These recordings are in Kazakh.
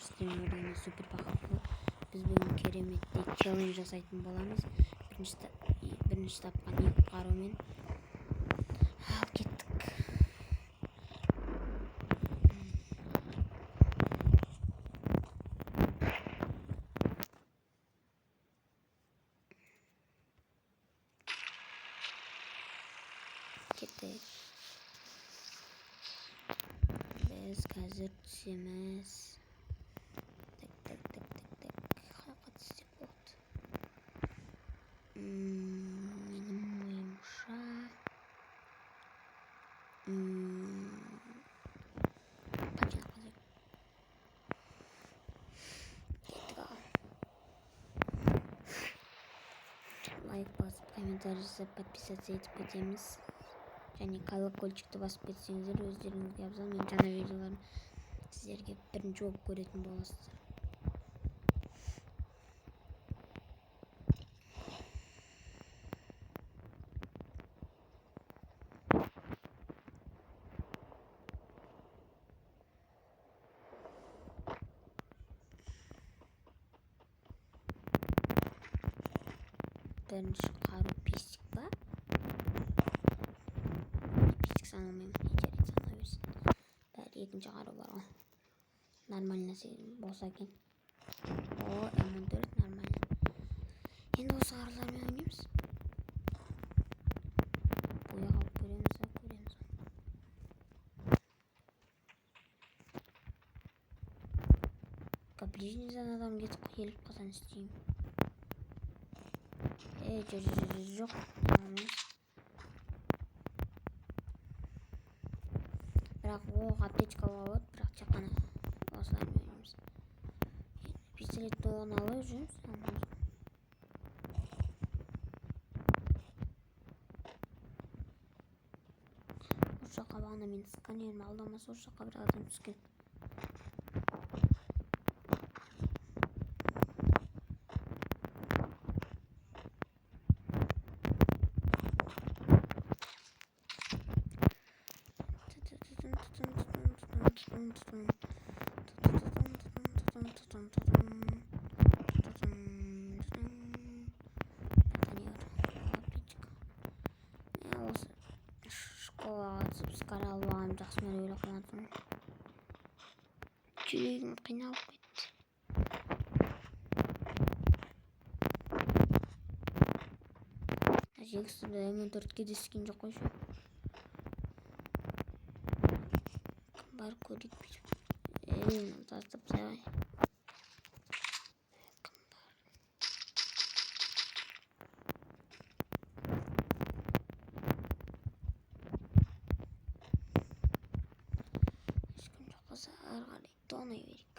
Достар, сіздермен бірге супер бақытты. Біз бүгін кереметтей челлендж жасайтын боламыз. Бірінші тапқан екі қарумен. Ал кеттік. Кеттік. Біз қазір түсеміз. Так, так, так, так, так. Қаяққа түссек болады? Менің ойымша, Патшаны қазір. Кеттік ал. Лайк басып, комментарий жасап, подписаться етіп кетеміз. Және колокольчикті басып кетсеңіздер, өздеріңізге абзал. Менің жаңа видеоларым сіздерге бірінші болып көретін боласыздар. Бірінші қару пестик па? Пестик саналмаймын, жарайды, санала берсін. Бәрі екінші қару бар ғой. Нормально болса екен. О, М14 нормально. Енді осы қарулармен ойнаймыз. Бояқ алып көреміз, а, көреміз. Ближнийден адам кетіп келіп қалса не істеймін? Ей, жоқ, жоқ, жоқ, жоқ, алмаймыз. Бірақ оқ аптечка алуға болады, бірақ тек қана осылармен ойнаймыз. Пистолеттің оғын алып жүреміз. Осы жаққа бағана мен сканерім алдамаса, осы жаққа бір адам түскен. Осы школаға түсіп скар алып алғаным жақсы ма деп ойлап қалған. Жүрегім қиналып кетті. Жексуді М4-ке де скин жоқ қой ше. Кім бар көрейік бүйтіп. Ей, тастап тастай. Кім бар? Ешкім жоқ болса, ары қарай тонай берейік.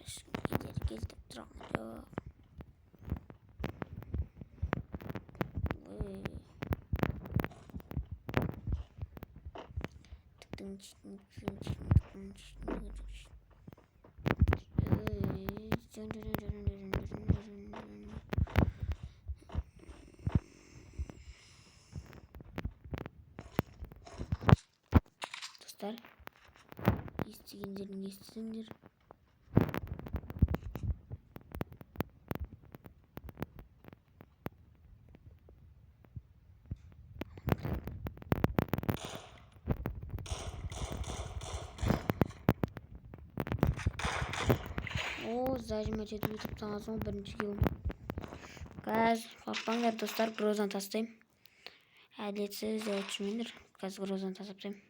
Ешкім кедергі келтіріп тұрған жоқ. Ой. Достар, естігендерің естісіңдер. О, зажимать етіп өтіп қалған соң бірінші килл. Қазір қорықпаңдар, достар, грозаны тастаймын. Әділетсіз деп айтып жүрмеңдер. Қазір грозаны тастап тастаймын.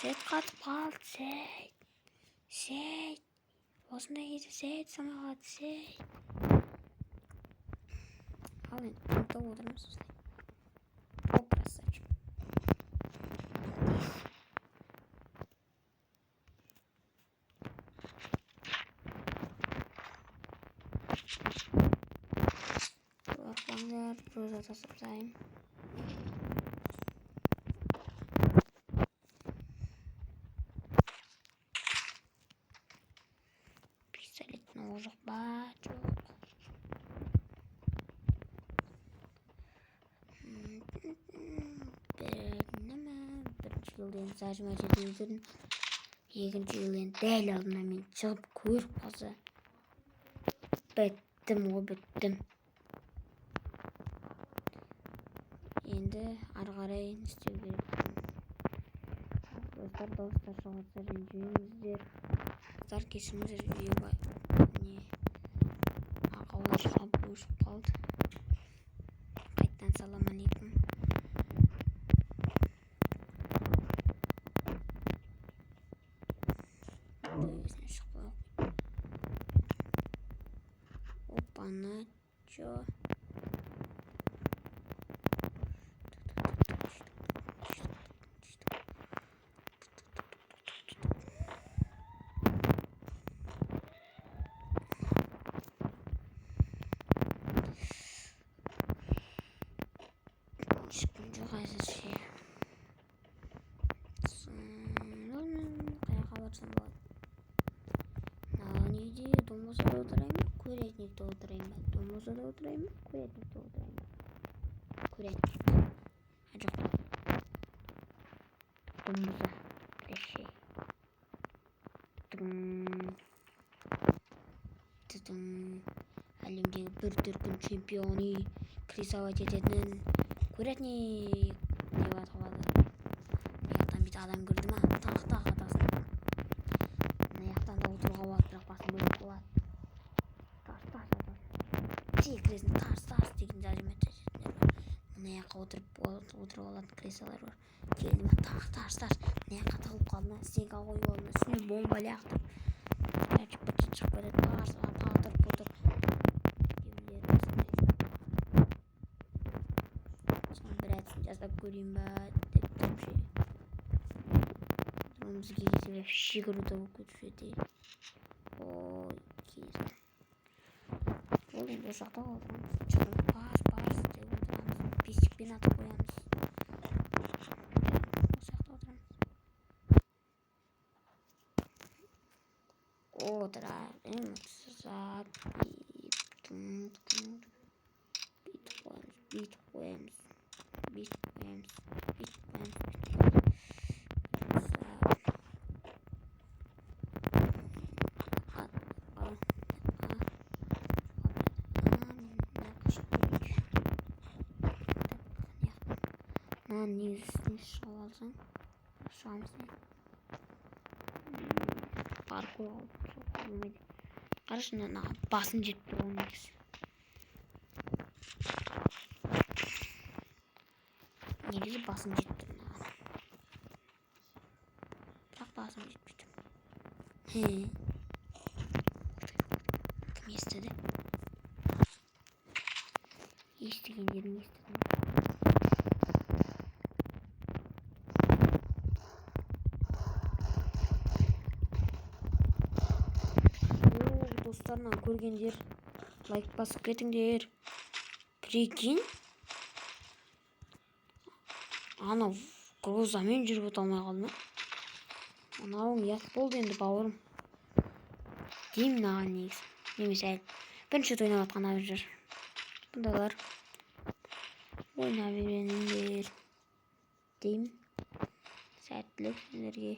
Сет қатып қалды, сет. Сет. Осындай кезде сет салмай қалады, сет. Ал енді пунктта отырмыз осылай. О, красавчик. Молодец. Қорықпаңдар, гроза тастап тастаймын. Пистолеттің оғы жоқ па? Жоқ. Бір нема, бірінші киллден зажимать етіп өздерін. Екінші килл енді дәл алдымнан мен шығып көріп қалса, біттім ғой, біттім. Енді ары қарай не істеу керек? Достар, дауыстар шығып жатса, ренжімеңіздер. Достар, кешіріңіздер, видеоға не ақаулар шығып өшіп қалды. Қайтадан салам алейкум. Өзіне шықпай опа-на, чё? Ешкім жоқ әзірше. Қаяққа барсам болады? Мына неде домбосада отырайын ба, курятникте отырайын ба? Домбосада отырайын ба, курятникте отырайын ба? Курятник. А, жоқ. Домбоза. Прощай. Тың. Тың. Әлемдегі бір дүркін чемпионы крисовать ететін курятник деп аталады. Мына жақтан бүйтіп адам кірді ма, тақ тақ атасың. Мына жақтан да отыруға болады, бірақ басың бөлек болады. Тарс тарс атасың. Секіресің, тарс тарс деген зажимать ететіндер бар. Мына жаққа отырып алатын кресалар бар. Келді ма, тақ тарс тарс. Мына жаққа тығылып қалды ма, стенка қойып алды ма, үстіне бомба лақтырып. Короче, быт шығып кетеді, тарс атырып отырып. Соның бір әдісін жасап көрейін ба деп тұрмын ше. Бізге келсе вообще круто болып кетуші еді. Ой, келесі. Ол енді осы жақта отырамыз. Шығып бас бас деп отырамыз. Бесікпен атып қоямыз. Осы жақта отырамыз. Отырамыз. Бүйтіп қоямыз, бүйтіп қоямыз. Бүйтіп қоямыз, бүйтіп қоямыз, бүйтіп қоямыз. Мынаның негізі үстіне шығып алсаң, шығамыз. Паркур болмайды. Қарашы, мына басын жеп тұр ғой негізі. Негізі басым жетіп тұр мынаған. Бірақ басым жетпей тұр. Кім естіді? Естігендерің естіді. О, достар, мынаны көргендер лайк басып кетіңдер. Прикинь? Анау грозамен жүріп өте алмай қалды ма? Мынауың ұят болды енді, бауырым. Деймін мынаған негізі. Немесе әлі бірінші рет ойнап жатқан абжар. Бұндайлар ойнап үйреніңдер деймін. Сәттілік сіздерге.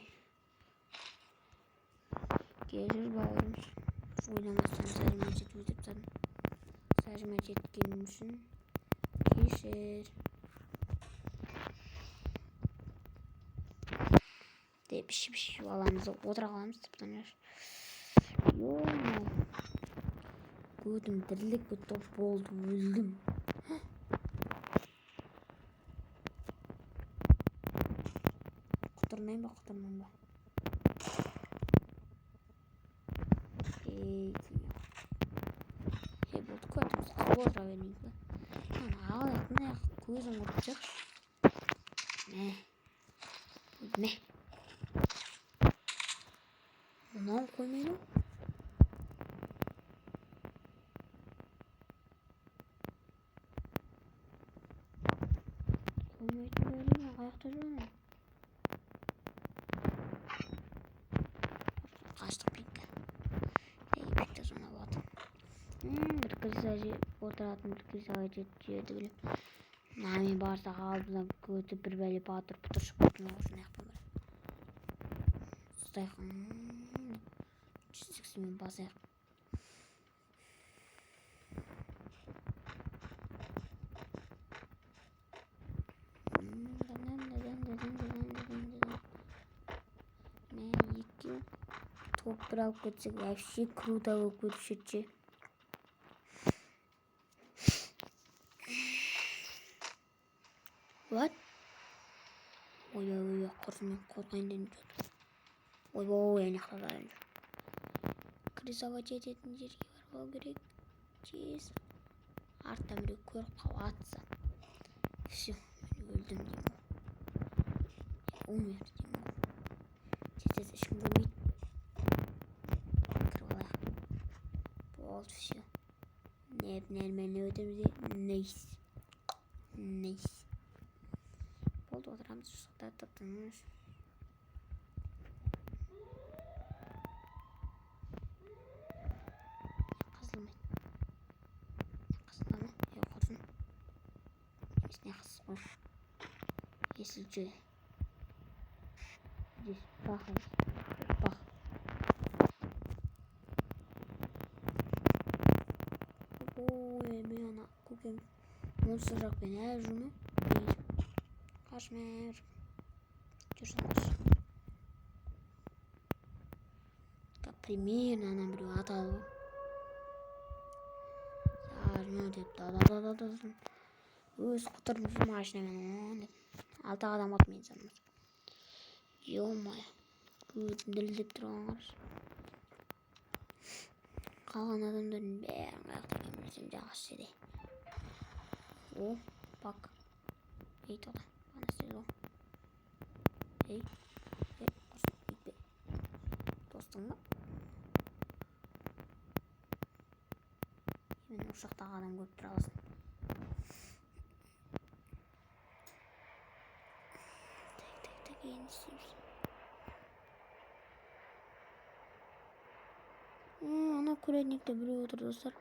Кешір, бауырым. Ойламастан зажимать етіп өтіп тастадым. Зажимать еткенім үшін кешір. Деп ішіп-ішіп аламыз, отыра қаламыз тіптен. Ё-моё. Көтім дірілдеп кетті, болды, өлдім. Құтырмайын ба, құтырмайын ба? Ей, ей, болды, көтіміз қырып отыра бермейік па? Ана ағалақ, мына көзін құрып тастайықшы. Мә. Мә. Мынау қоймайды ғой. Қоймайтын бәле, қаяқта жүр анау? Қаштық бекке. Ей, бекте зона болады. Бір кірсе отыратын, бір кірсе жетіп жерді білем. Мына мен барсақ алдымнан көтіп бір бәле батыр пұтыр шығып кетті, мына осыны аяқтан барады. Ұстайық. 180-мен басайық. Мә, екеу. Топ бір алып кетсек, вообще круто болып кетуші еді ше. What? Ойбай, ойбай, құрсын, мен қорқайын дедім что-то. Ойбай, ана жақта да адам жүр. Крысовать ететін жерге барып алу керек. Тез. Арттан біреу көріп қалып атса. Все, мен өлдім деймін ғой. Умер деймін ғой. Тез, тез, ешкім көрмейді. Кіріп алайық. Болды, все. Неп, нормально өтеміз де. Найс. Найс. Болды, отырамыз, ұйықтап тып-тыныш. Қазылмайды. Қазыла ма? Е, құрсын. Емес, не қызық қой. Если че. Здесь бах, бах. Ой, мен ана көкем монстр жақпен әлі жүрме. Қашма, жүрсің, қаш. Примерно ана біреу атады ғой. Зажму деп, да да да да да. Өз құтырып жүр машинамен деп. Алты адам қалды менің санымда. Ё-моё. Көзім дірілдеп тұрған қарашы. Қалған адамдардың бәрін қаяқта екенін білсем жақсы еді. О, бак. Ей, тоқта. Ана істеді ғой. Ей, ей, құрсын, өйтпе. Достың ба? Мен осы жақтағы адам көріп тұра аласың. Так, так, так, енді істейміз. Ана курятникте біреу отыр, достар.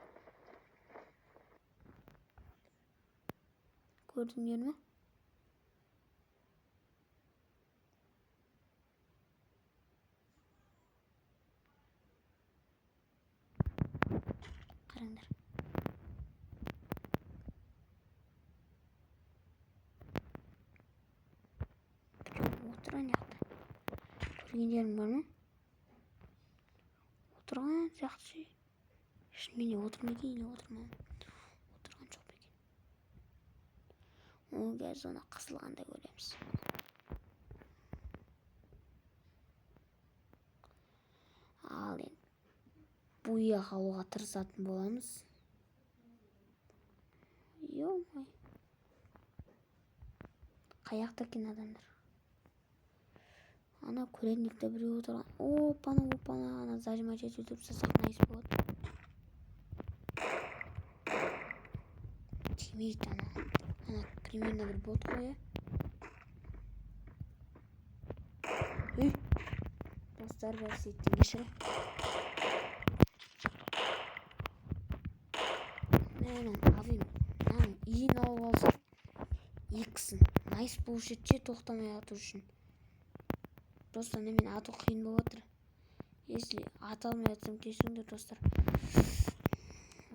Көрдіңдер ме? Қараңдар. Біреу отыр ана жақта. Көргендерің бар ма? Отырған сияқты ше. Шынымен де отыр ма екен или отыр ма? Отырған жоқ па екен? Ол қазір оны қысылғанда көреміз. Ал енді буяқ алуға тырысатын боламыз. Ё-моё. Қаяқта екен адамдар? Ана курятникте біреу отырған. Опана, опана, ана зажимать етіп өлтіріп тастасақ найс болады. Тимейді ана. Ана примерно бір бот қой, иә? Ей! Достар, бәрі сеттен кешірі. Мә, авим, мынаның иін алып алсақ, екісін. Найс болушы еді ше, тоқтамай ату үшін. Просто ана мен ату қиын болып жатыр. Если ата алмай жатсам, кешіріңдер, достар.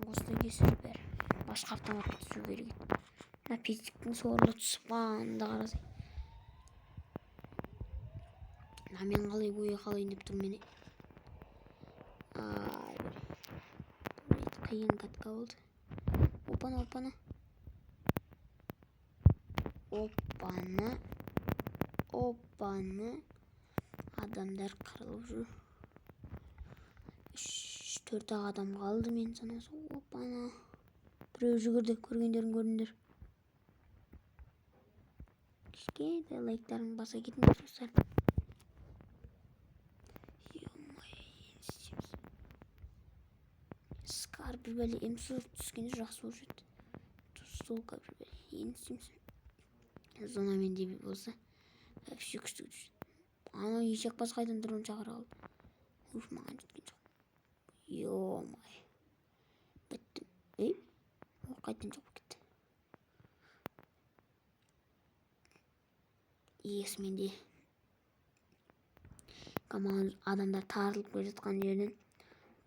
Осыдан кесірі бәрі. Басқа автомат түсу керек еді. Мына петиктің сорлы түсіп қалғанын да қарасай. Мына мен қалай бойы қалайын деп тұрмын мен. Ай, бір қиын катка болды. Опана, опана. Опана. Опана. Адамдар қырылып жүр. Үш, төрт ақ адам қалды мен санаса. Опана. Біреу жүгірді, көргендерің көрдіңдер. Кішкентай лайктарың баса кетіңдер, достар. Ё-моё, енді істейміз. Скар бір бәле М40 түскенде жақсы болушы еді. Столка бір бәле. Енді істейміз. Зонамен де болса, вообще күшті түседі. Анау ешек бас қайдан дрон шақыра алды. Уф, маған жеткен жоқ. Ё-моё. Біттім. Ей, ол қайтадан жоқ болып кетті. Ес менде. Маған адамдар тартылып келе жатқан жерінен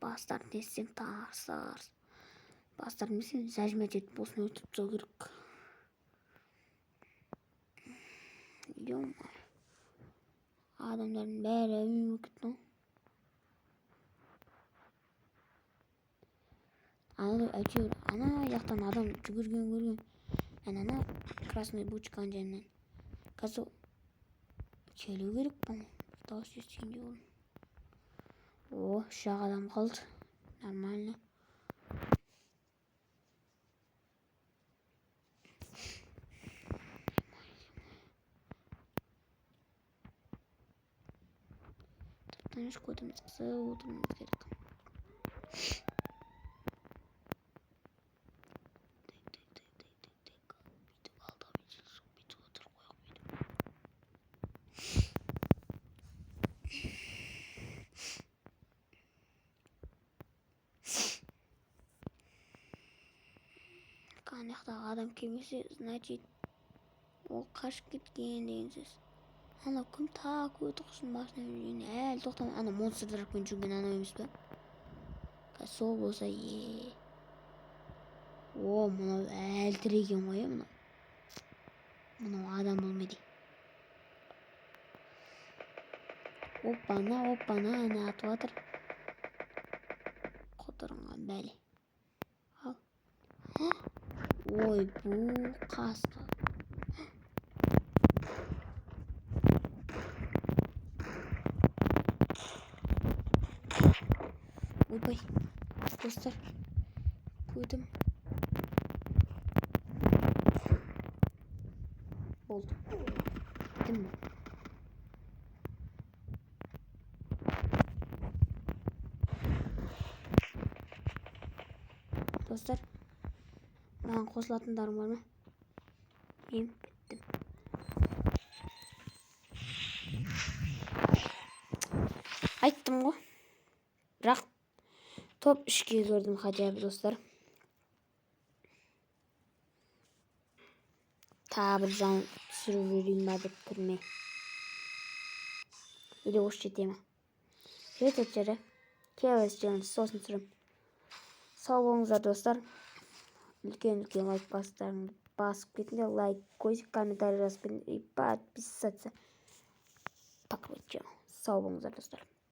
бастарын тессең, тарс тарс бастарын несең, зажмять етіп осыны өлтіріп тастау керек. Ё-моё, адамдардың бәрі әуе болып кетті ғой. Ана әйтеуір ана жақтан адам жүгірген көрген. Ана красный бочканың жанынан. Қазір келу керек бұл. Бір дауыс естігендей болдым. О, үш-ақ адам қалды. Нормально. Тып-тыныш көтіміз қысып отыруымыз керек. Ана жақтағы адам келмесе, значит, ол қашып кеткен деген сөз. Ана кім так өті құстың басына жүрген, әлі тоқтамай, ана монстр тракпен жүрген анау емес пе? Қазір сол болса, е. О, мынау әлі тірі екен ғой, е, мынау. Мынау адам болмайды. Оппана, оппана, ана атып жатыр. Құтырынған бәле. Ал. Ой, бұл қасқа. Ойбай, достар, көтім. Болды. Біттім мен. Достар, маған қосылатындарың бар ма? Мен біттім. Айттым ғой. Бірақ топ 3-ке кірдім хотя бы, достар. Тағы бір жан түсіріп жіберейін ба деп тұрмын. Или осы жете ме? Жетеді жері. Келесі челлендж сосын түсіремін. Сау болыңыздар, достар. Үлкен-үлкен лайк бастарыңды басып кетіңдер, лайк қойып, комментарий жазып кетіңдер и подписаться. Пока. Сау болыңыздар, достар.